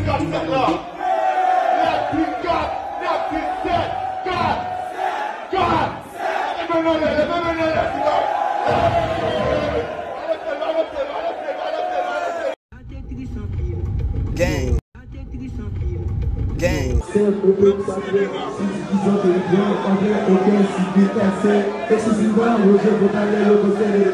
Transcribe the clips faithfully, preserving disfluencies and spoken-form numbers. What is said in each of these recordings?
Kat sèt la. Nèf, uit, kat, nèf, uit, sèt, kat, kat. Leve men anlè, leve men anlè, ti bòy. Gang. Gang. Gang. Sèl oubyen sa fè sisdizan teritwa, anvè okenn sivil èsè, eksklizivman Roger Botalè, le konsèy de.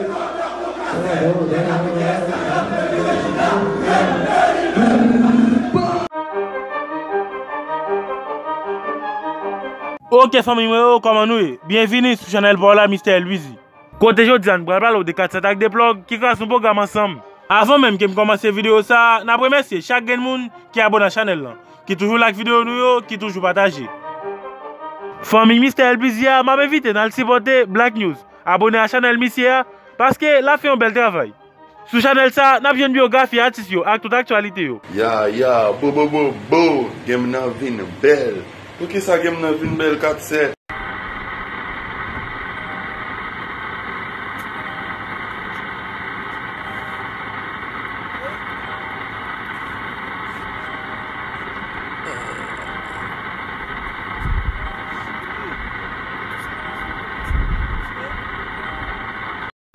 Ok, fanmi mwen yo, kòman nou ye? Byenvini sou chanèl pa w la, Mistè Elbizi. Kote jodi a n pral pale w de kat sèt ak Deplug ki kraze yon pwogram ansanm. Avan menm ke m kòmanse videyo sa a, n ap remèsye chak grenn moun ki abòne a chanèl lan, ki toujou like videyo nou yo, ki toujou pataje. Fanmi Mistè Elbizi a, m ap envite n al sipòte Black News, abòne a chanèl misye a, paske l ap fè yon bèl travay. Sou chanèl sa a, n ap jwenn biyografi atis yo ak tout aktyalite yo. Ya, ya, bo, bo, bo, bo, game nan vin bèl. Poukisa game nan vin bèl, kat sèt?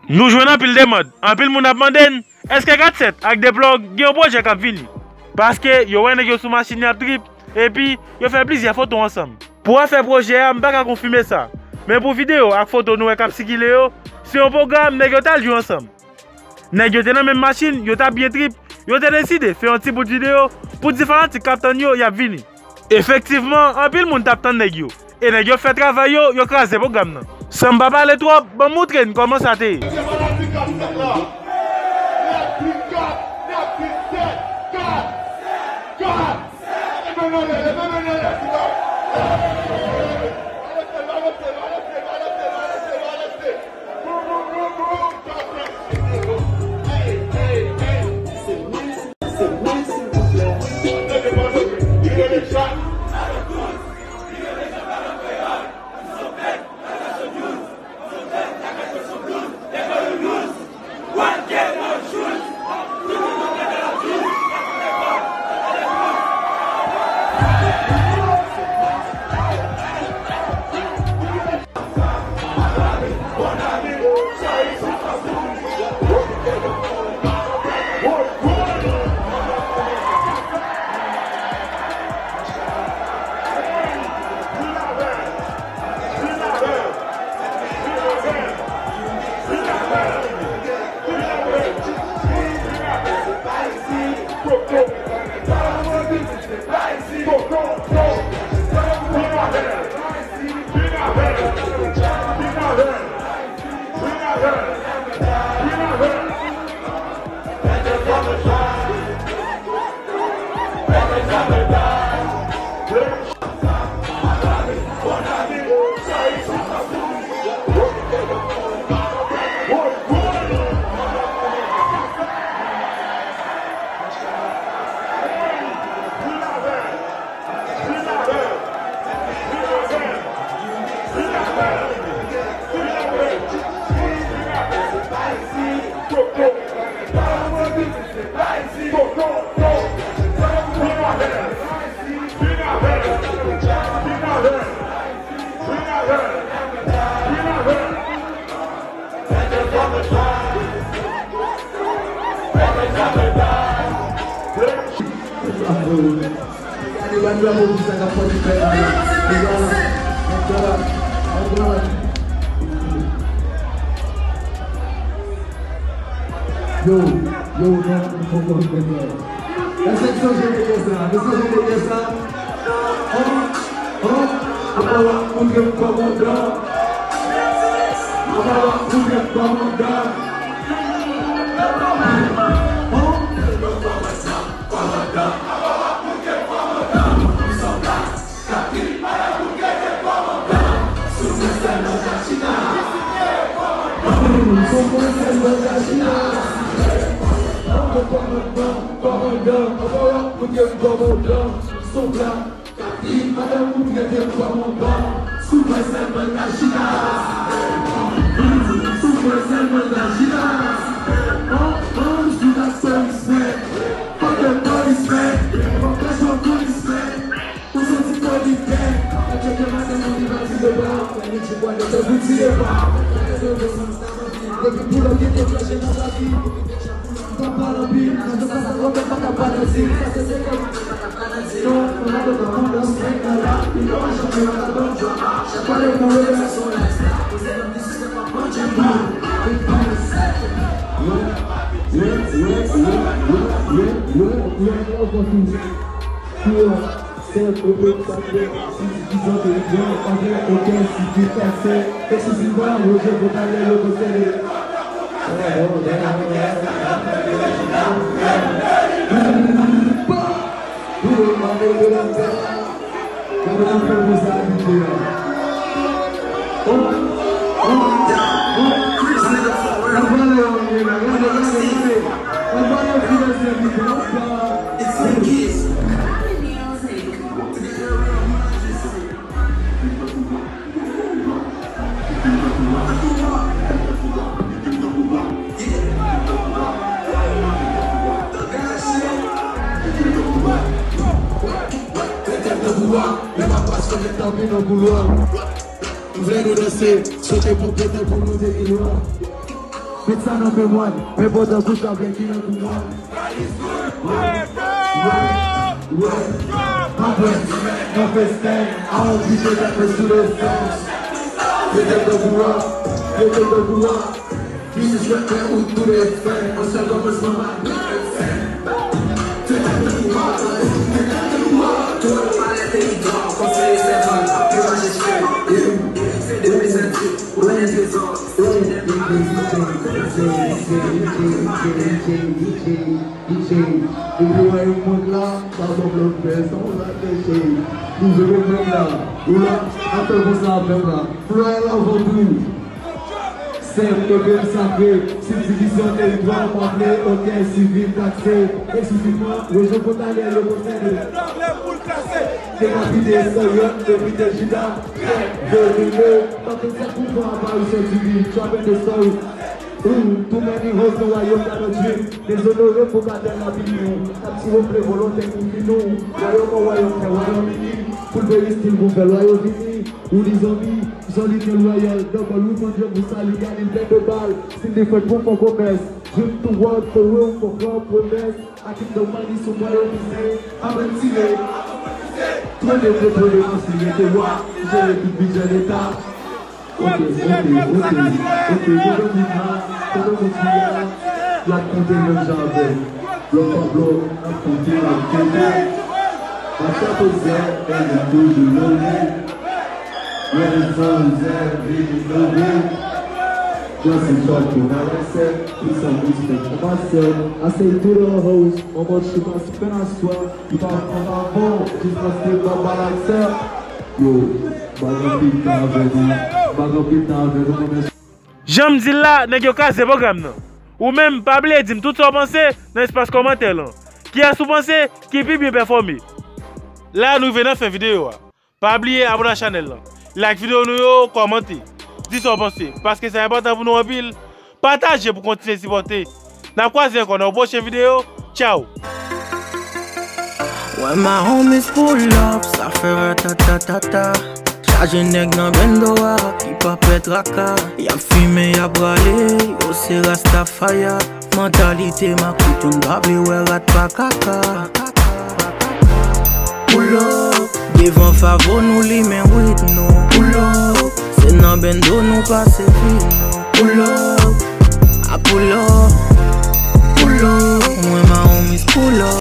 Nou jwenn anpil demann. Anpil moun ap mande n, èske kat sèt ak Deplug gen yon pwojè k ap vini? Paske yo wè nèg yo sou machin y ap trip, epi yo fè plizyè foto ansanm. Pou afè pwojè a, m pa ka konfime sa. Men pou videyo ak foto nou wè k ap sikile yo, se yon pwogram nèg yo t al jwe ansanm. Nèg yo te nan menm machin, yo t ap byen trip, yo te deside fè yon ti bout videyo pou di fanatik k ap tann yo y ap vini. Efektivman, anpil moun t ap tann nèg yo. E nèg yo fè travay yo, yo kraze pwogram nan. San m pa pale twòp, ban m moutre n kòman sa te ye. Yo, yo, non, nou poko rive byen. Èske n sonje dèyè sa? Nou sonje dèyè sa? An, an, apa w ap moutre m kòmandan? Apa w ap moutre m kòmandan? An? Sèl okenn patwon, si dizon teritwa, pa gen okenn siplikasyon, eksklizivman, Roger Botalè, le konsèy de. Gade nan fè pou sa abite a. Oh, oh, oh. Gade nan fè pou sa abite a. It's the kids. Tanpri nan koulwa. M vle nou danse, sote pou pete pou nou te gen lwa. Met sa nan memwa n, men pandan kout la vle ki nan koulwa. Wè, wè, wè, pa pè, nan festen, a on pite tèt mwen sou le fens. Pete nan koulwa, pete nan koulwa. This is what we do the fame. On sèl kòmansman pa. Depi w wè yon moun la, pa ban m lòt vès, sa w la fè cheri. Ou vle konprann la, ou la, ap fè konsa avè m la. Royal avan tou. Senp, noble, sakre, sibdivizyon teritwa, pa vle, okenn sivil takse, eksklizivman, rejyon fwontalyè yo posede. Dekapite Iskariòt, dekapite Jida, trèt, vòlè, pa konn sa pouvwa aparisyon diven, trap and destroy. Ooh, too many hoes nan wayòm Donald Trump, dezonore pou katèl la vini. Ap tire vle volontè pou fin ou. Wayòm an wayòm fè wayòm ini, poulverize stil pou fè lwa yo vini. Ou li zonbi, Zòlitè lwayal, double ou konn jwe pou sa li gade l plen de bal. Still li fèt pou fè komès. Dream to work for real, for club promès. Atik de mani sou mwen yo vize. Avan tire. Twò de fo, twò de mansi, rete wa. Jere tout bidjè leta. Ok, ok, ok, ok, tout moun la, tout moun ki la, y ap konte menm jan avè m. Blòk pa blòk, n ap konte, n ap konte. Mwen chapo zè, men m toujou leve. Mwen desann zè, vini leve. Mwen se chòk pou malèsè, pwisan respè pou masè. I say to the hoes, on mode je passe peine à soi. Li pa pran pa bon, jis paske pa malèsè. Yo, m pa gen anpil tan avè nou. M pa gen anpil tan avè nou, men Jan m di l la, nèg yo kraze pwogram nan. Ou menm, pa bliye di m tout sa w panse nan espas kòmantè lan. Kiyès ou panse ki pi byen pèfòme? La nou rive nan fen videyo a. Pa bliye abòne ak chanèl lan, like videyo nou yo, kòmante, di sa w panse, paske sa enpòtan pou nou anpil. Pataje pou kontinye sipòte. N ap kwaze ankò nan yon pwochen videyo. Tchaw! Where my homies pull up, sa fè ratatatata. Chaje nèg nan bendo a, ki pa pè traka. Y ap fimen, y ap rale, yo se Rastafaya. Mantalite makout, youn pa vle wè rat pa kaka. Pull up, devan favo nou limen wit nou. Pull up, se nan bendo nou pase vi nou. Pull up, a pull up, pull up. Mwen ma homies pull up.